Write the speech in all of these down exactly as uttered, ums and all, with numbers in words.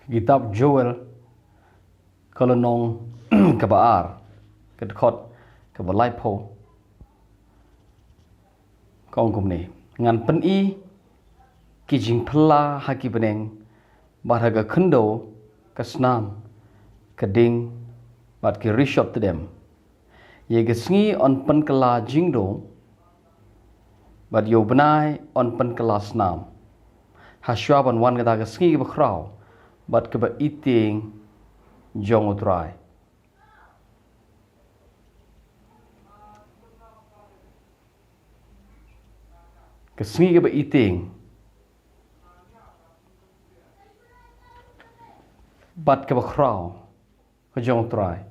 Kitab Joel, ka lynnong kaba ar, ka dkhot kaba laiphew. Ka ong kumne: Ngan pyni ki jingphylla ha ki bneng, bad ha ka khyndew ka snam, ka ding, bad ki rishot tdem. Ïa ka sngi yn pynkylla jingdum, bad ïa u bnai yn pynkylla snam, hashwa ban wan kata ka sngi kaba khraw bad kaba itieng jong U Trai. Ka sngi kaba itieng bad kaba khraw ka jong U Trai.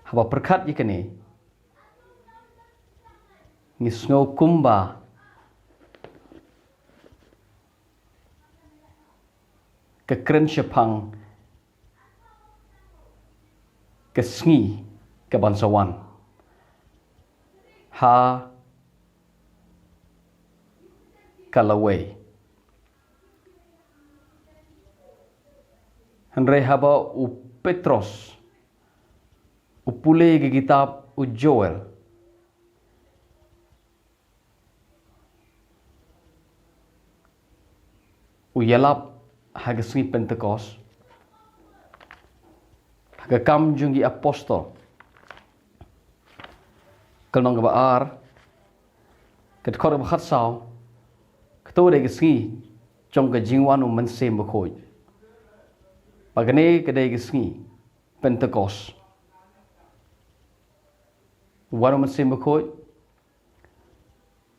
Haba pyrkhat ïa kane, ngi sngew kumba ka kren shaphang ka sngi kaban sa wan ha ka lawei. Hynrei haba u Petros u pule ka kitab u Joel, u ïalap ha ka sngi Pentekost, ha ka Kam jong ki Apostol, ka lynnong kaba ar, ka dkhot kaba khatsaw, kato ka dei ka sngi jong ka jingwan u Mynsiem Bakhuid. Bad kane ka dei ka sngi Pentekost, wan u Mynsiem Bakhuid.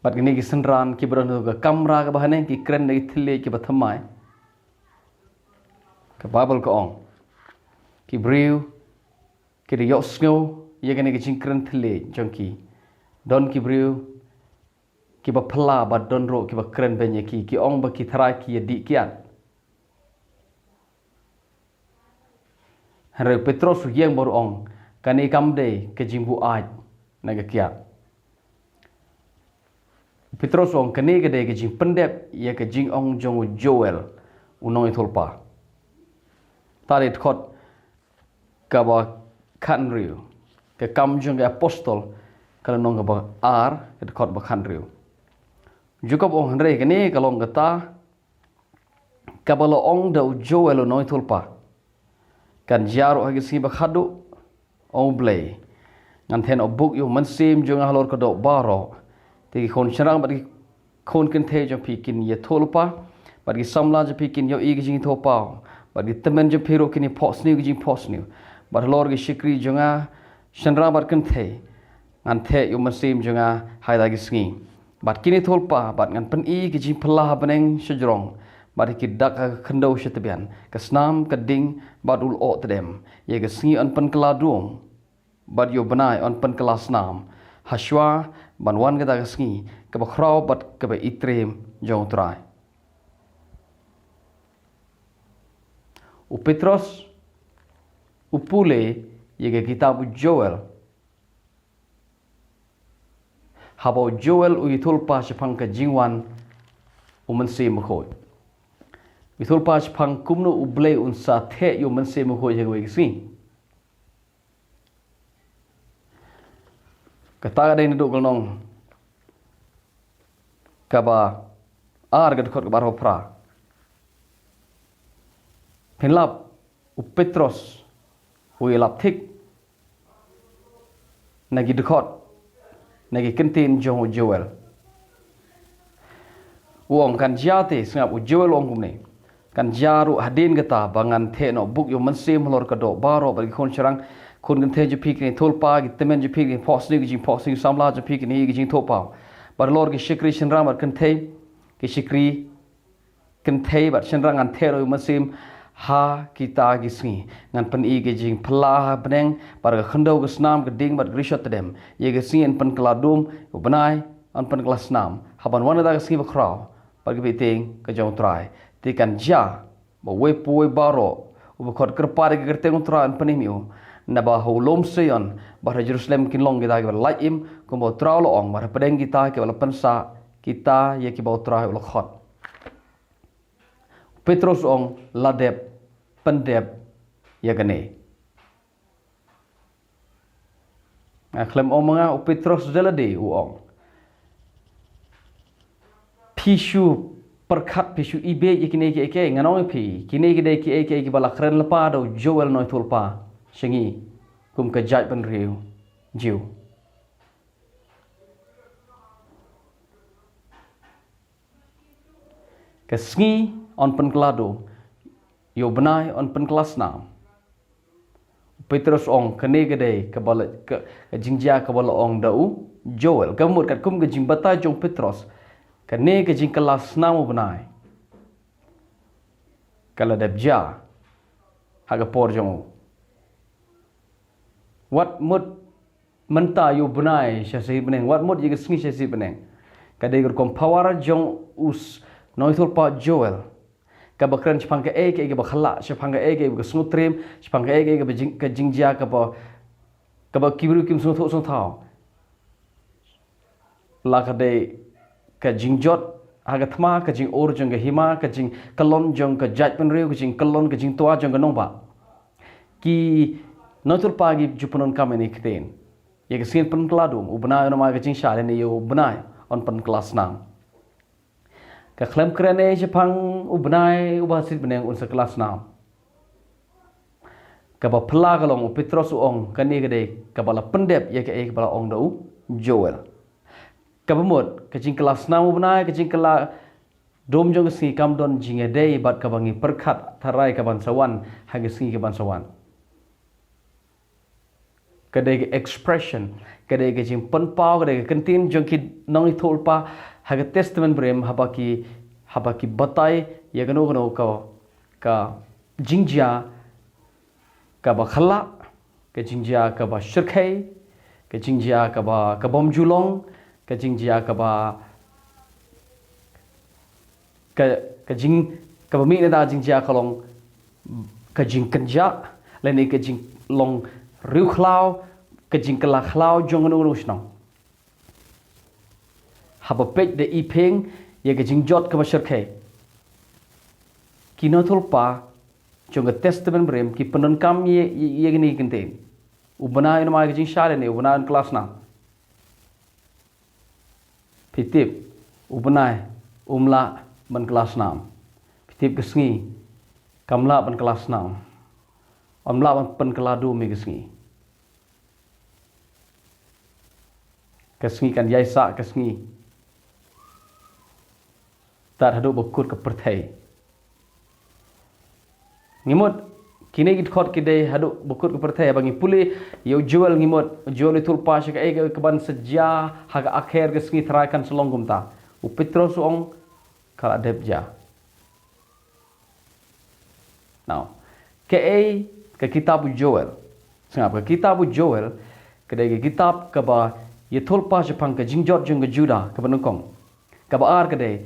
Bad kine ki synran kiba don ha ka kamra kaba haneng ki kren da ki thylliej kiba thymmai. Ka Baibl ka ong, ki briew ki da ïohsngew ïa kane ka jingkren thylliej jong ki. Don ki briew kiba phylla bad don ruh kiba kren beiñ ïa ki, ki ong ba ki tharai ki ïadih kiad. Hynrei u Petros u ïeng bad u ong, kane kam dei ka jingbuaid na ka kiad. U Petros u ong, kane ka dei ka jingpyndep ïa ka jingong jong u Joel u nongïathuhlypa. Ta dei dkhot kaba khathynriew, ka Kam jong ki Apostol, ka lynnong kaba ar, ka dkhot ba khathynriew. Jakob u ong, hynrei kane ka long kata kaba la ong da u Joel u nongïathuhlypa. Kan jia ruh ha ki sngi ba khadduh, ong U Blei, ngan theh noh buk ïa u Mynsiem jong nga halor ka doh baroh. Te ki khun shynrang bad ki khun kynthei jong phi kin ïathuhlypa, bad ki samla jong phi kin ïohi ki jingïathuhpaw, bad ki tymmen jong phi ruh kin ïaphohsniew ki jingphohsniew. Bad halor ki shakri jong nga shynrang bad kynthei, ngan theh ïa u Mynsiem jong nga ha kita ki sngi. Bad kin ïathuhlypa, bad ngan pyni ki jingphylla ha bneng shajrong, bad ki dak ha ka khyndew shatbian, ka snam, ka ding, bad u lyoh tdem. Ïa ka sngi yn pynkylla dum, bad ïa u bnai yn pynkylla snam, hashwa ban wan kata ka sngi kaba khraw bad kaba itriem jong U Trai. U Petros u pule ïa ka kitab u Joel, haba u Joel u ïathuhlypa shaphang ka jingwan u Mynsiem Bakhuid. U ïathuhlypa shaphang kumno U Blei un sa theh ïa u Mynsiem Bakhuid ha kawei ka sngi. Kata ka dei naduh ka lynnong kaba ar, ka dkhot kaba arphew phra. Phin lap, u Petros u ïalap thik na ki dkhot, na ki kyntien jong u Joel. U ong kan jia te, sngap, u Joel u ong kumne: Kan jia ruh hadien kata ba ngan theh noh buk ïa u Mynsiem halor ka doh baroh, bad ki khun shynrang khun kynthei jong phi kin ïathuhlypa, ki tymmen jong phi kin ïaphohsniew ki jingphohsniew, samla jong phi kin ïohi ki jingïathuhpaw. Bad halor ki shakri shynrang bad kynthei, ki shakri kynthei bad shynrang ngan theh noh ïa u Mynsiem ha kita ki sngi. Ngan pyni ki jingphylla ha bneng, bad ka khyndew, ka snam, ka ding, bad ka rishot tdem. Ïa ka sngi yn pynkylla dum, u bnai yn pynkylla snam, haba wan kata ka sngi ba khraw bad kaba itriem ka jong U Trai. Te kan jia ba uwei pa uwei baroh uba khot kyrpad ïa ka kyrteng U Trai yn pynim ïa u. Naba ha u lum Sion bad ha Jerusalem kin long kita kiba la lait im, kumba U Trai u la ong, bad hapdeng kita kiba la pynsah kita ïa kiba U Trai u la khot. Petros u ong, la dep, pyndep ïa kane. Nga khlem ong ma nga, u Petros da lade u ong, phi shu pyrkhat, phi shu ibeiñ ïa kine kiei kiei. Ngan ong ïa phi, kine ki dei kiei kiei kiba la kren lypa da u Joel u nongïathuhlypa sha ngi kum ka jaitbynriew Jiw. Ka sngi yn pynkylla dum, ïa u bnai yn pynkylla snam. U Petros u ong, kane ka dei kaba la, ka, ka jingjia kaba la ong da u Joel. Ka mut katkum ka jingbatai jong u Petros, kane ka jingkylla snam u bnai ka la dep jia ha ka por jong u. Wat mut mynta ïa u bnai sha shisien bneng, wat mut ïa ka sngi sha shisien bneng. Ka dei ka rukom power jong u s-, nongïathuhlypa Joel, kaba kren shaphang kaei kaei kaba khyllah, shaphang kaei kaei kaba sngewtriem, shaphang kaei kaei kaba jing, ka jingjia kaba, kaba ki briew kim sngewthuh sngewthaw. La ka dei ka jingjot ha ka thma, ka jingor jong ka hima, ka jingkyllon jong ka jaitbynriew, ka jingkyllon, ka jingtwa jong ka nongbah. Ki nongïathuhlypa ki ju pyndonkam ïa kine ki ktien. Ïa ka sngi yn pynkylla dum, u bnai un ym ai ka jingshai, lane ïa u bnai yn pynkylla snam. Ka khlem kren ei shaphang u bnai uba shisien bneng un sa kylla snam. Kaba phylla ka long, u Petros u ong, kane ka dei kaba la pyndep ïa kaei kaba la ong da u Joel. Kaba mut, ka jingkylla snam u bnai, ka jingkylla dum jong ka sngi kam don jingïadei bad kaba ngi pyrkhat tharai kaban sa wan ha ka sngi kaban sa wan. Ka dei ka expression, ka dei ka jingpynpaw, ka dei ka kyntien jong ki nongïathuhlypa ha ka Testament Barim, haba ki, haba ki batai ïa kano kano ka, ka jingjia kaba khyllah, ka jingjia kaba shyrkhei, ka jingjia kaba, ka bym ju long, ka jingjia kaba, ka, ka jing, kaba mih na da jingjia ka long ka jingkynjah, lane ka jinglong riewkhlaw, ka jingkylla khlaw jong kano kano shnong. Haba peit da i pyrshang ïa ka jingjot kaba shyrkhei, ki nongïathuhlypa jong ka Testament Barim ki pyndonkam ïa, ïa, ïa kine ki kyntien. U bnai un ym ai ka jingshai, lane u bnai un kylla snam. Phi tip, u bnai um lah ban kylla snam. Phi tip, ka sngi kam lah ban kylla snam. Ym lah ban pynkylla dum ïa ka sngi. Ka sngi kan ïai sah ka sngi tad haduh ba kut ka pyrthei. Ngi mut, kine ki dkhot ki dei haduh ba kut ka pyrthei, haba ngi pule ïa u Joel, ngi mut u Joel u ïathuhlypa sha kaei kaei kaban sa jia ha ka akher ka sngi, tharai kan sa long kumta. U Petros u ong, ka la dep jia. Now, kaei ka kitab u Joel? Sngap, ka kitab u Joel ka dei ka kitab kaba ïathuhlypa shaphang ka jingjot jong ka Judah kaba nyngkong. Kaba ar ka dei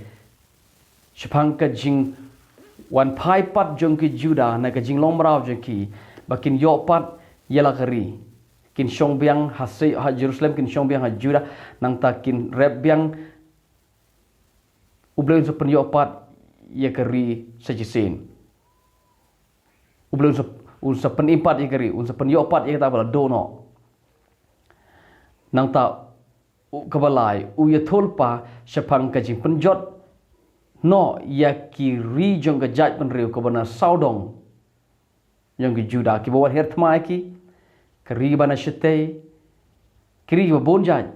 shaphang ka jingwan phai pat jong ki Judah na ka jinglong mraw jong ki, ba kin ïoh pat ïa la ka ri. Kin shong biang ha Sion, ha Jerusalem, kin shong biang ha Judah, nangta kin rep biang. U Blei un sa pynïoh pat ïa ka ri sa shisien. U Blei un sa, un sa pynim pat ïa ka ri, un sa pynïoh pat ïa kata ba la duh noh. Nangta, u, kaba lai, u ïathuhlypa shaphang ka jingpynjot noh ïa ki ri jong ka jaitbynriew kaba na sawdong jong ki Judah, kiba wan hiar thma ïa ki, ka ri ba na shatei, ki ri kiba bun jait,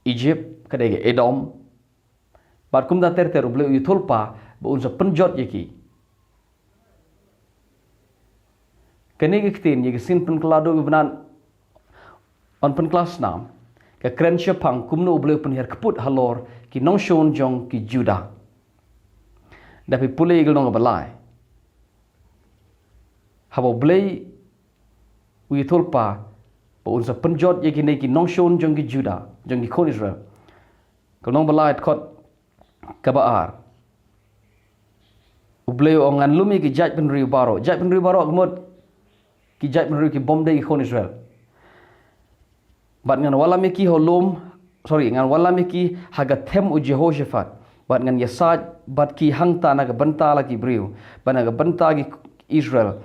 Egypt, ka dei ka Edom, bad kumta ter ter. U Blei u ïathuhlypa ba un sa pynjot ïa ki. Kane ka ktien ïa ka sngi pynkylla dum, ïa u bnai yn pynkylla snam, ka kren shaphang kumno U Blei u pynhiar kput halor ki nongshun jong ki Judah. Da phi pule ïa ka lynnong kaba lai, haba U Blei u ïathuhlypa ba un sa pynjot ïa kine ki nongshun jong ki Judah, jong ki khun Israel. Ka lynnong ba lai, dkhot kaba ar, U Blei u ong, ngan lum ïa ki jaitbynriew baroh. Jaitbynriew baroh ka mut ki jaitbynriew ki bym dei ki khun Israel. Bad ngan wallam ïa ki ha u lum, sorry, ngan wallam ïa ki ha ka them u Jehoshaphat. Bad ngan ïasaid bad ki hangta na ka bynta la ki briew, bad na ka bynta ki Israel,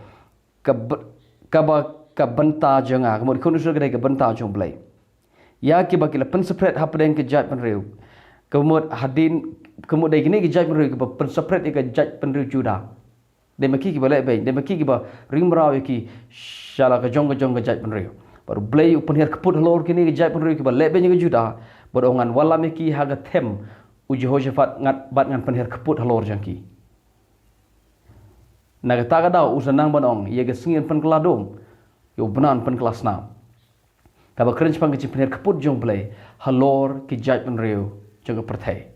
ka b- kaba ka bynta jong nga. Ka mut ki khun Israel ka dei ka bynta jong U Blei. Ïa kiba ki la pynsaphriang hapdeng ka jaitbynriew. Ka mut hadien, ka mut dei kine ki jaitbynriew kiba pynsaphriang ïa ka jaitbynriew Judah. Dei ma ki kiba leh beiñ, dei ma ki kiba ring mraw ïa ki sha la ka jong ka jong ka jaitbynriew. Bad U Blei u pynhiar kput halor kine ki jaitbynriew kiba leh beiñ ïa ka Judah, bad u ong ngan wallam ïa ki ha ka them u Jehoshaphat, ngan, bad ngan pynhiar kput halor jong ki. Na kata ka daw u sa nang ban ong, ïa ka sngi yn pynkylla dum, ïa u bnai yn pynkylla snam. Kaba kren shaphang ka jingpynhiar kput jong U Blei halor ki jaitbynriew jong ka pyrthei.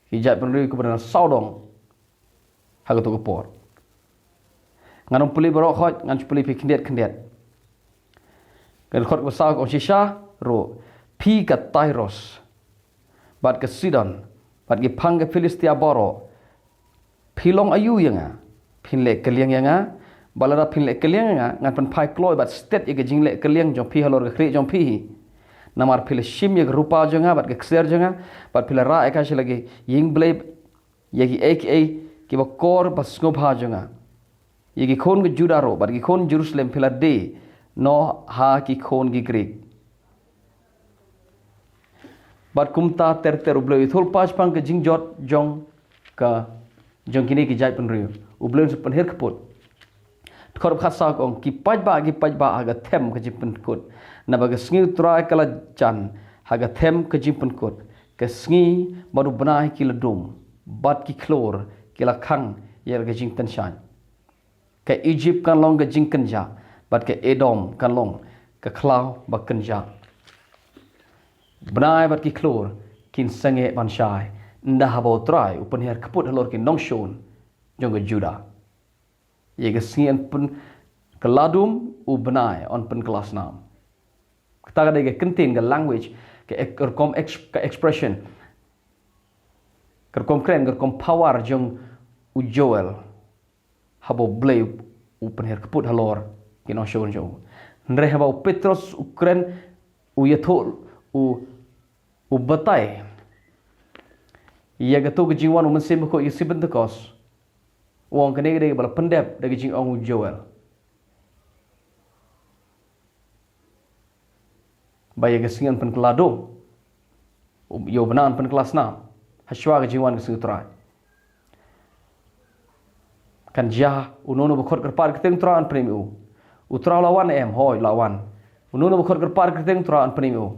Ki jaitbynriew kiba dang sawdong ha kato ka por. Ngan ym pule baroh khoit, ngan shu pule phi khyndiat khyndiat. Ka dkhot kaba saw ka ong, shisha ruh phi ka Tyrus bad ka Sidon bad ki phang ka Philistia baroh, phi long aïu ïa nga? Phin leh kylliang ïa nga? Bad lada phin leh kylliang ïa nga, ngan pynphai kloi bad stet ïa ka jingleh kylliang jong phi halor ka khlieh jong phi hi. Namar phi la shim ïa ka rupa jong nga bad ka ksiar jong nga, bad phi la rah ïa ka sha la ki ïing blei, ïa kiei kiei kiba kor ba sngewbha jong nga. Ïa ki khun ka Judah ruh bad ki khun Jerusalem phi la die noh ha ki khun ki Grik. Bad kumta ter ter U Blei u ïathuhlypa shaphang ka jingjot jong ka, jong kine ki jaitbynriew. U Blei un sa pynhiar kput. Dkhot kaba khatsaw ka ong, ki paidbah, ki paidbah ha ka them ka jingpynkut. Naba ka sngi U Trai ka la jan ha ka them ka jingpynkut. Ka sngi bad u bnai ki la dum, bad ki khlur ki la khang ïa ka jingtynshai. Ka Ijipt kan long ka jingkynjah, bad ka Edom kan long ka khlaw ba kynjah. Bnai bad ki khlur kin sangeh ban shai, ynda haba U Trai u pynhiar kput halor ki nongshun jong ka Judah. Ïa ka sngi yn pynkylla dum, u bnai yn pynkylla snam. Kata ka dei ka kyntien, ka language, ka ek- rukom eks- ka expression, ka rukom kren, ka rukom power jong u Joel. Haba U Blei u pynhiar kput halor ki nongshun jong u. Hynrei haba u Petros u kren, u ïathuh, u, u batai ïa kato ka jingwan u Mynsiem Bakhuid, ïa ka sngi Pentekost, u ong kane ka dei kaba la pyndep da ka jingong u Joel. Ba ïa ka sngi yn pynkylla dum, ïa u bnai yn pynkylla snam, hashwa ka jingwan ka sngi U Trai. Kan jia, uno uno ba khot kyrpad kyrteng U Trai yn pynim ïa u. U Trai u la wan em? Hooid, u la wan. Uno uno ba khot kyrpad kyrteng U Trai yn pynim ïa u.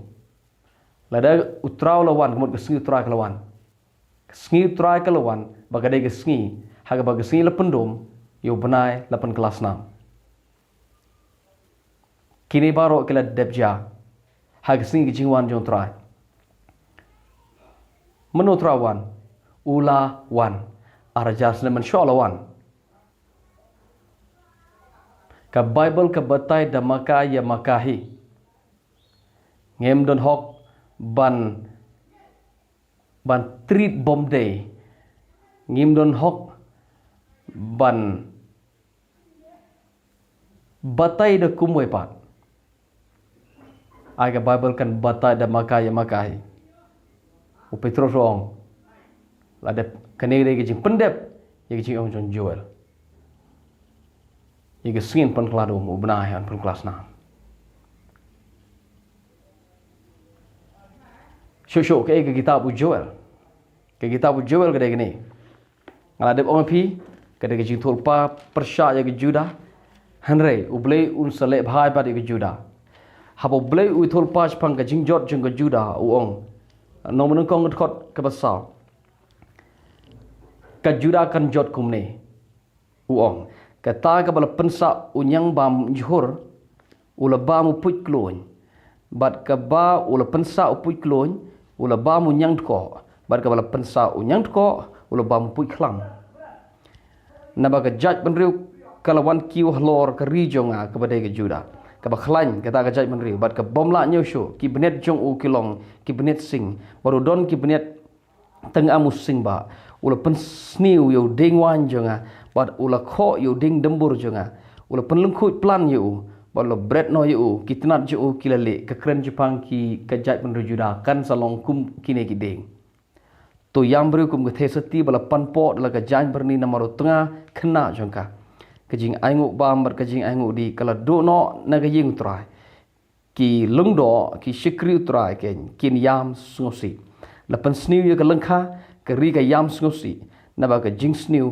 Lada U Trai u la wan, ka mut ka sngi U Trai ka la wan. Ka sngi U Trai ka la wan, ba ka dei ka sngi ha kaba ka sngi la pyndum, ïa u bnai la pynkylla snam. Kine baroh ki la dep jia ha ka sngi ka jingwan jong U Trai. Mynno U Trai u wan? U la wan. Ar hajar snem mynshuwa u la wan. Ka Baibl ka batai da ma ka ïa ma ka hi. Ngim don hok ban ban treat bym dei. Ngim don hok ban batai da kumwei pat. Ai ka Baibl kan batai da ma ka ïa ma ka hi. U Petros u ong, la dep, kane ka dei ka jingpyndep ïa ka jingong jong u Joel. Ïa ka sngi yn pynkylla dum, u bnai yn pynkylla snam. Shuh shuh kaei ka kitab u Joel? Ka kitab u Joel ka dei kane. Nga la dep ong ïa phi, ka dei ka jingïathuhlypa pyrshah ïa ka Judah. Hynrei U Blei un sa leh bha bad ïa ka Judah. Haba U Blei u ïathuhlypa shaphang ka jingjot jong ka Judah, u ong, nongmanyngkong, ka dkhot kaba saw, ka Judah kan jot kumne. U ong, kata kaba la pynsah u ñiangbam jhur, u la bam u puit klun. Bad kaba u la pynsah u puit klun, u la bam u ñiangdkoh. Bad kaba la pynsah u ñiangdkoh, u la bam u puit khlam. Naba ka jaitbynriew ka la wan kiew halor ka ri jong nga kaba dei ka Judah, kaba khlaiñ kata ka jaitbynriew, bad ka bym lah ñiew shuh. Ki bniat jong u ki long ki bniat sing, bad u don ki bniat tang am u sing ba. U la pynsniew ïa u dieng waiñ jong nga, bad u la khoh ïa u dieng dymbur jong nga. U la pynlyngkhuid plan ïa u, bad u la bret noh ïa u. Ki tnat jong u ki la lieh. Ka kren shaphang ki, ka jaitbynriew Judah, kan sa long kum kine ki dieng. To ïam briew kum ka theisotti ba la pan poh da la ka jaiñbyrni namar u tnga khynnah jong ka. Ka jingainguh bam bad ka jingainguh dih ka la duh noh na ka ïing U Trai. Ki lyngdoh, ki shakri U Trai keiñ, kin ïam sngewsih. La pynsniew ïa ka lyngkha, ka ri ka ïam sngewsih. Naba ka jingsniew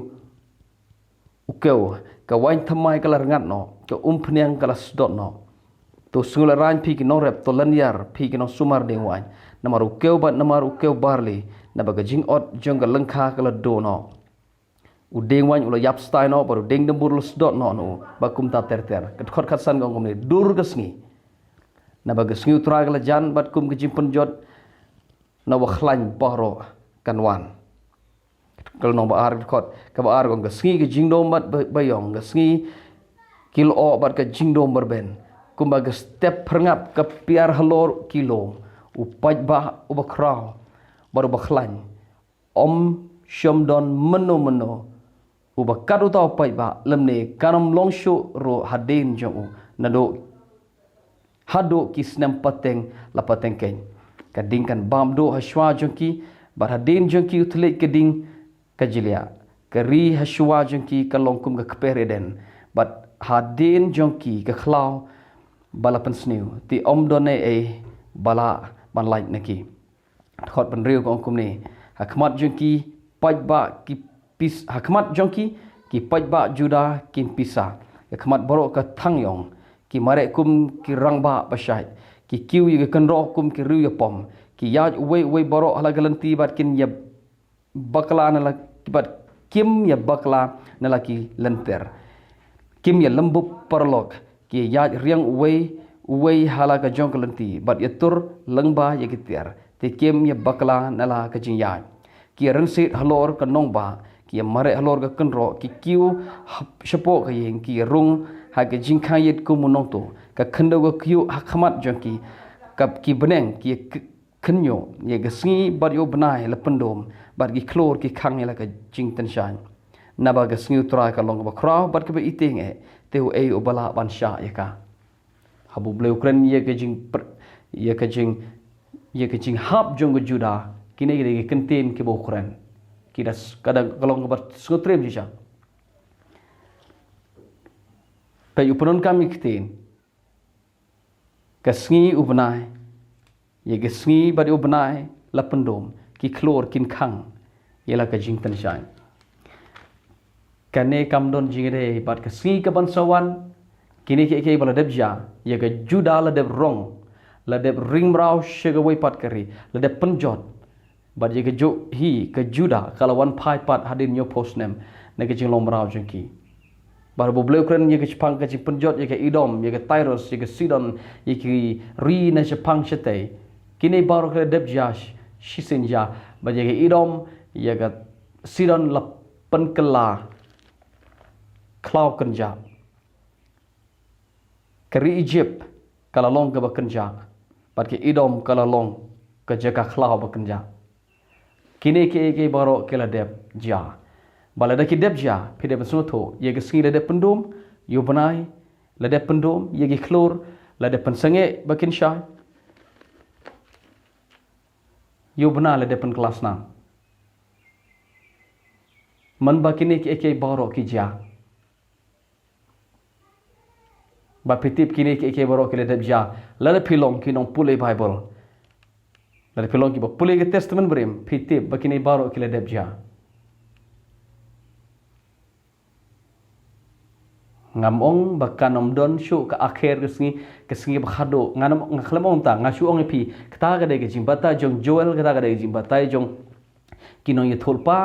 u kew, ka waiñ thymmai ka la rngat noh, ka umphniang ka la sdot noh. To sngewlehraiñ phi ki nongrep, to lynñiar phi ki nongsumar dieng waiñ. Namar u kew bad namar u kew barli, naba ka jingot jong ka lyngkha ka la duh noh. U dieng waiñ u la ïap stai noh, bad u dieng dymbur u la sdot noh na u, ba kumta ter ter. Ka dkhot khatsan ka ong kumne, dur ka sngi. Naba ka sngi U Trai ka la jan, bad kum ka jingpynjot, na u bakhlaiñ baroh kan wan. Ka lynnong ba ar, ka dkhot kaba ar ka ong, ka sngi ka jingdum bad ba-, baïong, ka sngi ki lyoh bad ka jingdum ba rben. Kumba ka step phyrngat ka piar halor ki lum. U paidbah uba khraw bad uba khlaiñ. Ym shym don mynno mynno uba kat uta u paidbah, lymne kan ym long shuh ruh hadien jong u. Naduh haduh ki snem pateng la pateng keiñ. Ka ding kan bam duh ha shuwa jong ki, bad hadien jong ki u thylliej ka ding ka jliah. Ka ri ha shuwa jong ki ka long kum ka kper Eden, bad hadien jong ki ka khlaw ba la pynsniew, te ym don ei ei ba lah ban lait na ki. Dkhot ba hynriew ka ong kumne, ha khmat jong ki paidbah ki pis-, ha khmat jong ki, ki paidbah Juda kin pisa. Ha khmat baroh ka thang ïong, ki mareh kum ki rangbah ba shait. Ki kiew ïa ka kynroh kum ki riew ïapom. Ki ïaid uwei uwei baroh ha la ka lynti bad kin ïa bakla na la, bad kim ïa bakla na la ki lynter. Kim ïa lymbup paralok, ki ïaid riang uwei uwei ha la ka jong ka lynti, bad ïa tur lyngba ïa ki tiar. Te kim ïa bakla na la ka jingïaid. Ki ïa rynsied halor ka nongbah, ki ïa mareh halor ka kynroh, ki kiew hap-, shapoh ka ïing, ki ïa rung ha ka jingkhang ïit kum u nongtuh. Ka khyndew ka kyiuh ha khmat jong ki, ka ki bneng ki ïa k-, khynñiuh. Ïa ka sngi bad ïa u bnai la pyndum, bad ki khlur ki khang ïa la ka jingtynshaiñ. Naba ka sngi U Trai ka long kaba khraw bad kaba itieng eh, te uei uba lah ban shah ïa ka? Haba U Blei u kren ïa ka jing pr-, ïa ka jing, ïa ka jinghap jong ka Juda, kine ki dei ki kyntien kiba u kren. Ki da s-, ka da ka long kaba sngewtriem shisha. Peit, u pyndonkam ïa ki ktien. Ka sngi u bnai, ïa ka sngi bad ïa u bnai la pyndum, ki khlur kin khang ïa la ka jingtynshaiñ. Kane kam don jingïadei bad ka sngi kaban sa wan. Kine kiei kiei ba la dep jia, ïa ka Juda la dep rong, la dep ring mraw sha kawei pat ka ri, la dep pynjot. Bad ïa kajuh hi ka Juda ka la wan phai pat hadien hynñiewphew snem na ka jinglong mraw jong ki. Bad haba U Blei u kren ïa ka shaphang ka jingpynjot ïa ka Edom, ïa ka Tirus, ïa ka Sidon, ïa ki ri na shaphang shatei. Kine baroh ki la dep jia sh-, shisien jia. Bad ïa ka Edom, ïa ka Sidon la pynkylla khlaw kynjah. Ka ri Ijipt ka la long kaba kynjah, bad ka Edom ka la long ka jaka khlaw ba kynjah. Kine kiei kiei baroh ki la dep jia. Bad lada ki dep jia, phi dei ban sngewthuh, ïa ka sngi la dep pyndum, ïa u bnai la dep pyndum, ïa ki khlur la dep pynsangeh ba kin shai, ïa u bnai la dep pynkylla snam. Man ba kine kiei kiei baroh ki jia. Ba phi tip kine kiei kiei baroh ki la dep jia. Lada phi long ki nongpule Baibl, lada phi long kiba pule ka Testament Barim, phi tip ba kine baroh ki la dep jia. Ngam ong ba kan ym don shuh ka akher ka sngi, ka sngi ba khadduh. Ngam, nga khlem ong ta, nga shu ong ïa phi, kata ka dei ka jingbatai jong Joel, kata ka dei ka jingbatai jong ki nongïathuhlypa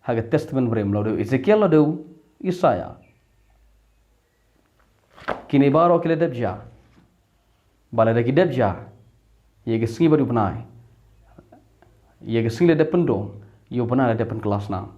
ha ka Testament Barim, la u dei u Ezekiel, la u dei u Isaïah. Kine baroh ki la dep jia. Bad lada ki dep jia, ïa ka sngi bad u bnai, ïa ka sngi la dep pyndum, ïa u bnai la dep pynkylla snam.